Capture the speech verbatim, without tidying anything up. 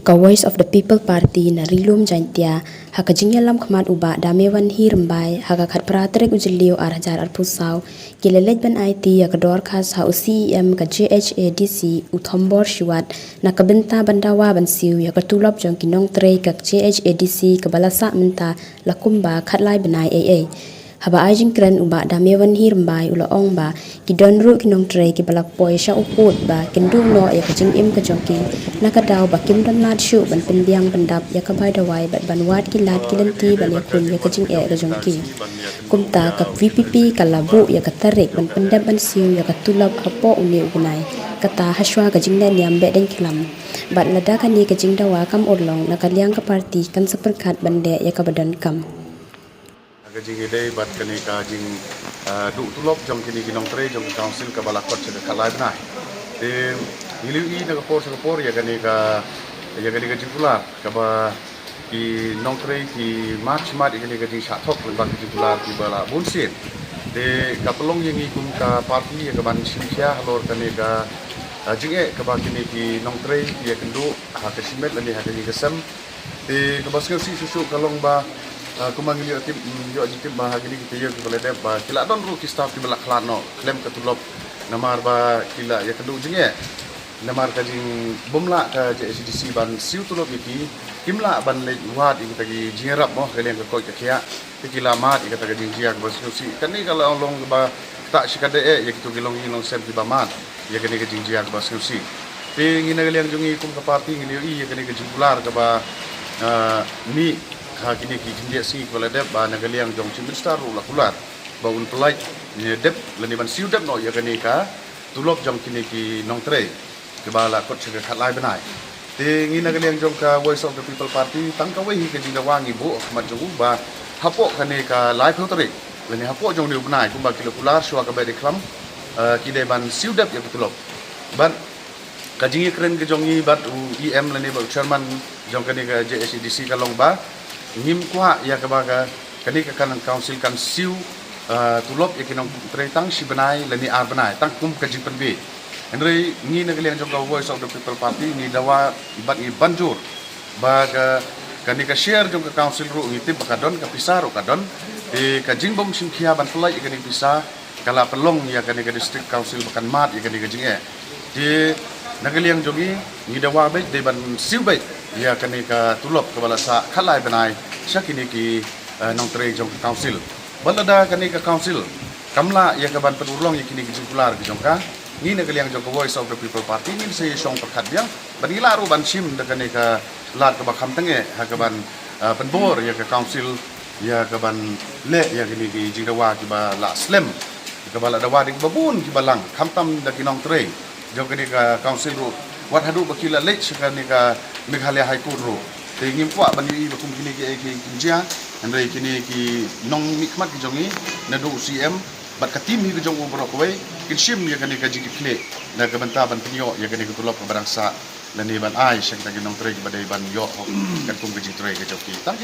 Ka Voice of the People Party na Ri-lum Jaiñtia, ha ka jingïalam khmat u Bah Damewanhi Rymbai, ha ka khatphra tarik u Jylliew ar hajar arphew saw, ki la leit ban aiti ïa ka dorkhas ha u C E M ka J H A D C, u Thombor Shiwat, na ka bynta ban dawa ban siew ïa ka tulop jong ki nongtrei ka J H A D C kaba la sah mynta la kumba khatlai bnai ei ei. Haba ai jingkren u Bah Damewanhi Rymbai u la ong ba ki don ruh ki nongtrei kiba la poi sha u pud ba kin duh noh ïa ka jingim ka jong ki, na ka daw ba kim don lad shuh ban pynbiang pyndap ïa ka bai dawai bad ban wad ki lad ki lynti ban ïakhun ïa ka jingeh ka jong ki. Kumta ka V P P ka la buh ïa ka tarik ban pyndep ban siew ïa ka tulop hapoh une u bnai, kata hashwa ka jingleh niam Behdeiñkhlam. Bad lada kane ka jingdawa kam urlong, na ka liang ka party kan sa pyrkhat ban leh ïa kaba donkam. Ka jingïadei bad kane ka jing, ah, duh tulop jong kine ki nongtrei jong ka council kaba la kot sha ka khatlai bnai. Te ngi la ïohi na ka por sha ka por ïa kane ka, ïa kane ka jingkular kaba ki nongtrei ki mad shimet ïa kane ka jingshah thok lyngba ka jingkular kiba la bun sien. Te ka pynlong ïa ngi kum ka party ïa ka ban shim khia halor kane ka, ah, jingeh kaba kine ki nongtrei ki ïakynduh ha ka shimet lane ha kane ka sem. Te kaba sngewsih shuh shuh ka long ba, ah, kumba ngi ïoh tip, mm, ïoh jingtip ba ha kine ki taïew kiba la dep ba ki la don ruh ki staff kiba la khlad noh khlem ka tulop namar ba ki la ïakynduh jingeh. Namar ka jingbymlah ka J H A D C ban siew tulop ïa ki, kim lah ban leit wad ïa kita ki jingïarap mo ha ka liang ka koit ka khiah. Te ki la mad ïa kata ka jingjia kaba sngewsih. Kane ka la long kaba ktah shikatdei eh ïa kito ki longïing longsem kiba mad ïa kane ka jingjia kaba sngewsih. Te ngi na ka liang jong ngi kum ka party ngi la ïohi ïa kane ka jingkular kaba, ah, mih ha kine ki khyndiat sngi kiba la dep ba na ka liang jong Chief Minister ruh u la kular ba un pynlait ne dep lane ban siew dep noh ïa kane ka tulop jong kine ki nongtrei kiba la kot sha ka khatlai bnai. Te ngi na ka liang jong ka Voice of the People Party tang kawei hi ka jingdawa ngi buh ha khmat jong u ba hapoh kane ka laiphew tarik lane hapoh jong une u bnai kumba ki la kular shuwa ka Behdeiñkhlam, eh, ki dei ban siew dep ïa ka tulop. Bad ka jingïakren ka jong ngi bad u E M lane bad u chairman jong kane ka J H A D C ka long ba ngim kwah ïa kaba ka, kane ka kan council kan siew, ah, tulop ïa ki nongtrei tang shi bnai lane ar bnai tang kum ka jingpynbeit. Hynrei ngi na ka liang jong ka Voice of the People Party ngi dawa bad ngi ban jur ba ka, kane ka share jong ka council ruh ngi tip ba ka don, ka pisa ruh ka don. Te ka jingbym shim khia ban pynlait ïa kane ka pisa ka la pynlong ïa kane ka district council ba kan mad ïa kane ka jingeh. Te na ka liang jong ngi ngi dawa beit dei ban siew beit ïa kane ka tulop kaba la sah khatlai bnai sha kine ki, eh, nongtrei jong ka council. Bad lada kane ka council kam lah ïa ka ban pynurlong ïa kine ki jingkular ki jong ka, ngi na ka liang jong ka Voice of the People Party ngin sa ïashong pyrkhat biang bad ngi lah ruh ban shim da kane ka lad kaba kham tyngeh ha ka ban, ah, pynbor ïa ka council ïa ka ban leh ïa kine ki jingdawa kiba la slem, kaba la dawa da kiba bun kiba lang, khamtam da ki nongtrei jong kane ka council ruh, wat haduh ba ki la leit sha kane ka Meghalaya High Court ruh. Te ngim kwah ban ïohi ba kum kine kiei ki jia, hynrei kine ki nongmihkhmat ki jong ngi naduh u C M bad ka team hi ka jong u baroh kawei kin shim ïa kane ka jingkitkhlieh na ka bynta ban pynïoh ïa kane ka tulop kaba dang sah lane ban ai sha kita ki nongtrei kiba dei ban ïoh hok katkum ka jingtrei ka jong ki. Tang ki